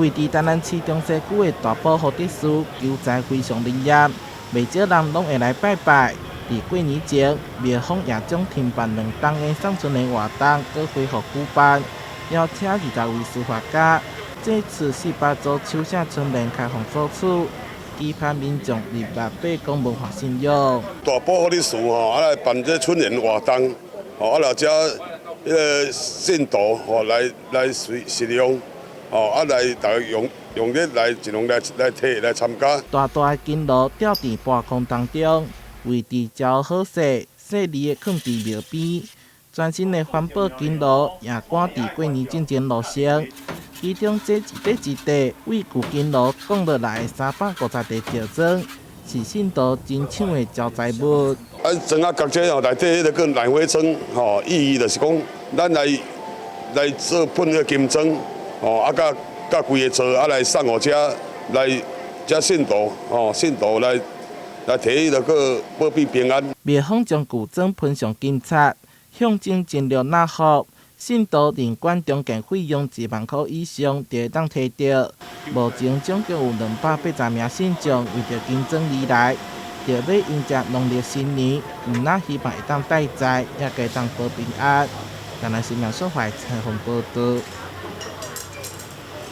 位佇台南市中西區的大埔福德寺，求財非常靈驗，袂少人攏會來拜拜。佇過年前，廟方也將停辦2冬的送春聯活動，閣恢復舉辦，邀請20位書法家，這次48組手寫春聯開放索取，期盼民眾入廟拜講文化信仰。大埔福德寺吼，來辦這春聯活動，吼來遮彼个信徒吼來食用，吼來逐家用用熱來盡量來提來參加。大大的金爐吊佇半空當中，位置誠好勢，細膩的囥佇廟邊。全新的環保金爐也趕佇過年進前落成。其中這一塊一塊為舊金爐降落來的350塊石磚，是信徒爭搶的招財物。啊，磚仔角這吼內底彼个叫奶火磚，吼，意義就是講，咱來做噴彼个金磚，吼，啊，佮規个座啊來送予遮來遮信徒，吼，信徒來提彼个個保庇平安。廟方將舊磚噴上金漆，象徵盡量納福。信徒認捐中間費用1萬箍以上，就會當提著。目前總共有280名信眾為著金磚而來，著欲迎接農曆新年，毋但希望會當帶財，也會當保平安。台南新聞所懷採訪報導。